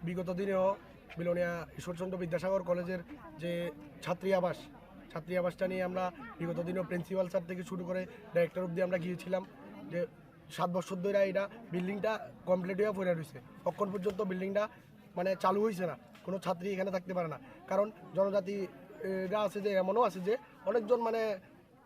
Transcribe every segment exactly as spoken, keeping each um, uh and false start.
বিগত দিনেও বিলোনিয়া ঈশ্বরচন্দ্র বিদ্যাসাগর কলেজের যে ছাত্রী আবাস, ছাত্রী আবাসটা নিয়ে আমরা বিগত দিনেও প্রিন্সিপাল স্যার থেকে শুরু করে ডাইরেক্টর অবধি আমরা গিয়েছিলাম যে সাত বছর ধরে এটা বিল্ডিংটা কমপ্লিট হয়ে পড়ে রয়েছে। অখন পর্যন্ত বিল্ডিংটা মানে চালু হয়েছে না, কোনো ছাত্রী এখানে থাকতে পারে না। কারণ জনজাতি এরা আছে যে, এমনও আছে যে অনেকজন মানে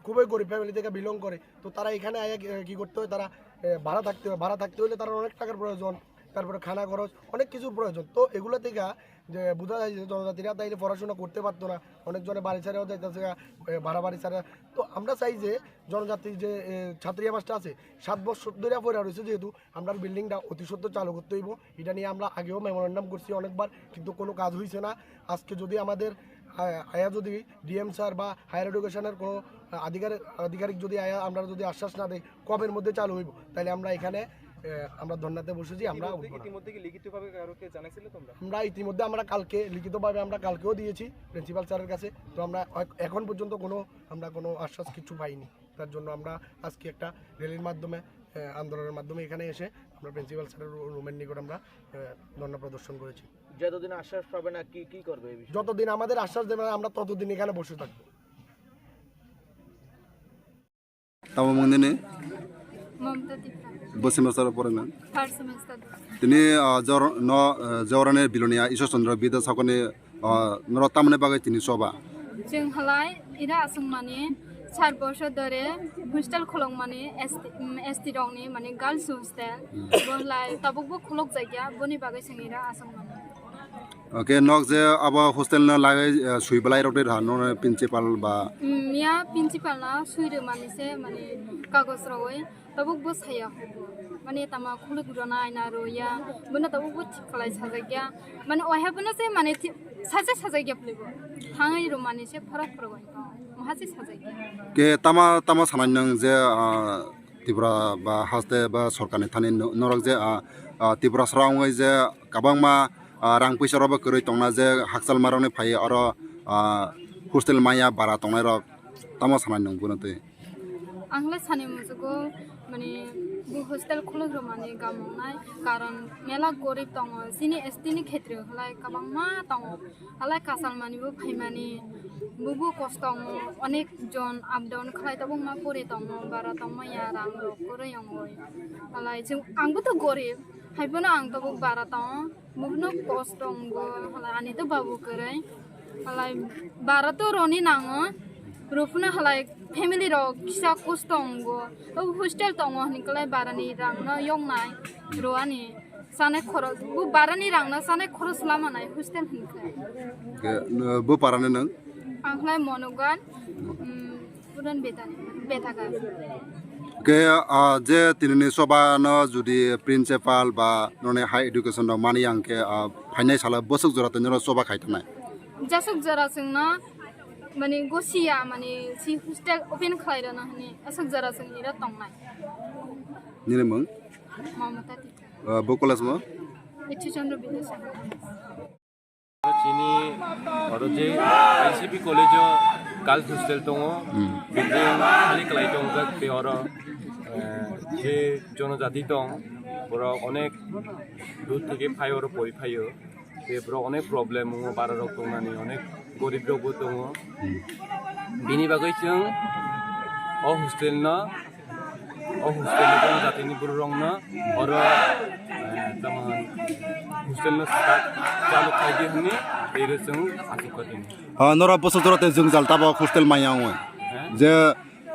খুবই গরিব ফ্যামিলি থেকে বিলং করে, তো তারা এখানে আয়া কি, কি করতে হয়, তারা এ, ভাড়া থাকতে হয়। ভাড়া থাকতে হলে তারা অনেক টাকার প্রয়োজন, তারপরে খানা খরচ, অনেক কিছুর প্রয়োজন। তো এগুলো থেকে যে বোঝা যায় যে জনজাতিরা তাইলে পড়াশোনা করতে পারতো না, অনেকজনে বাড়ি ছাড়াও যাইতেছে গা, এ, ভাড়া বাড়ি ছাড়া। তো আমরা চাই যে জনজাতি যে এ, ছাত্রী আবাসটা আছে, সাত বছর ধরে পড়ে রয়েছে, যেহেতু আমরা বিল্ডিংটা অতি সত্বর চালু করতে হইব। এটা নিয়ে আমরা আগেও মেমোরেন্ডাম করছি অনেকবার, কিন্তু কোনো কাজ হয়েছে না। আজকে যদি আমাদের আ-, আয়া যদি ডিএম স্যার বা হায়ার এডুকেশনের কোনো আধিকারিক, আধিকারিক যদি আয়া আমরা যদি আশ্বাস না দেয় কবের মধ্যে চালু হইব, তাহলে আমরা এখানে এ, আমরা ধর্নাতে বসেছি, আমরা ইতিমধ্যে উঠবো না। ইতিমধ্যে কি লিখিতভাবে কারোকে জানাইছিলে তোমরা? আমরা ইতিমধ্যে আমরা কালকে লিখিতভাবে আমরা কালকেও দিয়েছি প্রিন্সিপাল স্যারের কাছে। তো আমরা এখ-, এখন পর্যন্ত কোনো, আমরা কোনো আশ্বাস কিছু পাইনি। তার জন্য আমরা আজকে একটা র্যালির মাধ্যমে, এ, আন্দোলনের মাধ্যমে এখানে এসে আমরা প্রিন্সিপাল স্যারের রু-, রুমের নিকট আমরা এ, ধর্ণা প্রদর্শন করেছি। যতদিন আশ্বাস পাবে না, কি কি করবে এই বিষয়ে? যতদিন আমাদের আশ্বাস দেবে না, আমরা ততদিন এখানে বসে থাকবো। Tamo mung nini? Mamta Tipra. Bo semester o poreng nang? Third semester. Tini, ah, jor-, no, ah, Jaorani Bilonia Ishwar Chandra Bidya Sakoni, ah, norok tamoni bagwi tini choba? Chwng halai ira aswngmani sar bosor dore hostel khulokmani S T, mm, S T rokni mane girls hostel. Hmm. Bo halai tabukbo khulokjakya, boni bagwi chwng ira aswngmani. Oke, nok je abo hostel no lagwi, eh, sui belai rok de ha, no principal ba? Mm, ya principal no sui rwmani se, mane kagoj rogwi tabuk bo saya hubo. Mane tama khuluk rwna aina rwya, bono tabuk bo thik khlai sajakya. Mane oiha bono se mane thi-, sacha sajakya phlaibo. Thangwi rwmani se phorok phorok oi to. Moha se sajakya. Ke tama, tama sanai nang je, ah, Tripura ba haste ba sorkarni thani no-, norok je, ah, ah, Tripura sara wngwi je kwbangma, ah, rang puisa rokbo kwrwi tongna je hakchal marokni phai oro, ah, hostel maya bara tongnai rok tamo sanai nung bono twi? Ang le sani muchugo mani bo hostel khuluk rwmani gamongnai karon mela gorib tongo chini S T ni khetre halai kwbangma tongo. Halai kachal mani bo phaimani, bubo kosto tongo, onek jon up down khlai tabuk ma pore tongo, bara tongma ya rang rok kwrwi ongoi. Halai chwng, ang bo to gorib, hai phano ang tabuk bara tongo, buphano kosto tongo, halai ani to babu kwrwi. Halai bara to roni nango, rw phano halai family rok kisa kosto tongo, o hostel tongo hwnwi kwlai bara ni rang no yoknai rw ani. Sanai khorok, bo bara ni rang no sanai khorok sla manai hostel hinkhe. Ke, no, bo para ni nang? Ang khlai Monogan, mm, Puran Betani, Bethaga. Ke, ah, je tini ni choba no jodi principal ba noni high education rok mani ang khe, ah, phainai salo bwswk jora twi no choba khai tongnai? Jaswk jora chwng no, mani gosiya, mani si hostel open khlai rwna hwnwi aswk jora chwng ira tongnai. Nini mung? Mamata Tita. Ah, bo college mo? Ishwar Chandra Vidyasagar. Chini oro je I C P college o girls hostel tongo. Hmm. Building khali kwlai tongjak tei oro, eh, je jonojati tong, borok onek dur theke phai oro pori phaio. Tei borok onek problem wngo, bara rok tongnani onek gorib rok bo tongo. Hmm. Bini bagwi chwng o hostel no O hostel ni tong jatini borok rok no oro, eh, tamo hostel no start chalu khai di hwnwi tei rw chwng achuk kha tini. Ah, norok bwswk jora tei jwngjal tabok hostel maya wngwi. Eh? Je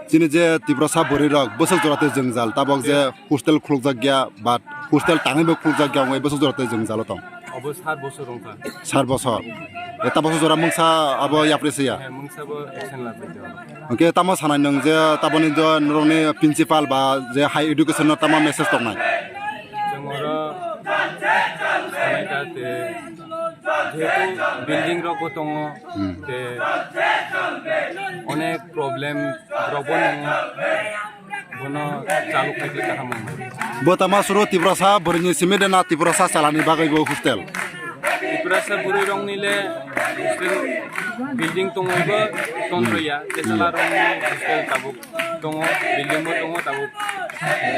chini je Tiprasa bwrwi rok bwswk jora tei jwngjal tabok je hostel khulukjak ya ba hostel tangwi bo khulukjak ya wngwi bwswk jora tei jwngjal o tong. Obo sar bosor wngkha. Sar bosor. E, ta bosor jora mungsa abo yapri se ya? He, mungsa bo action lajak ya. Hwnkhe tamo sanai nwng je taboni jo norokni principal ba je high education no tamo message tongnai? Chwng oro sanai kha te jehetu building rok bo tongo, hmm, te onek problem rok bo nongo. Bono chalu khaikhe kaham wngkha. Bo tama suru Tiprasa bwrwini simi de na Tiprasa chalani bagwi bo hostel? Rasa burui rong ni le hostel building tongo bo tonroya, hmm, chwla rong ni hostel tabuk tongo, building bo tongo, tabuk,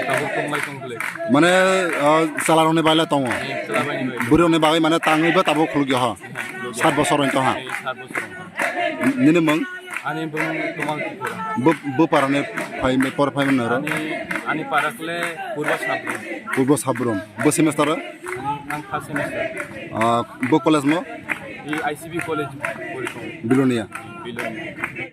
tabuk tonglai tongkle. Mane, ah, chwla rong ni baila tongo. Eh, chwla bai ni bai. Burui rong ni bagwi mane tangwi bo tabuk khulukya ha. Sat bosor wng tong ha. Eh, sat bosor wng tong. Nini mung? Ani bung Tomal Tripura. Bo, bo para ni phai, por phai mano ro? Ani, ani para kle Purba Sabrum. Purba Sabrum. Bo semester? Ani, ang first semester. Ah, bo college mo? I I C B college pori tong. Bilonia. Bilonia.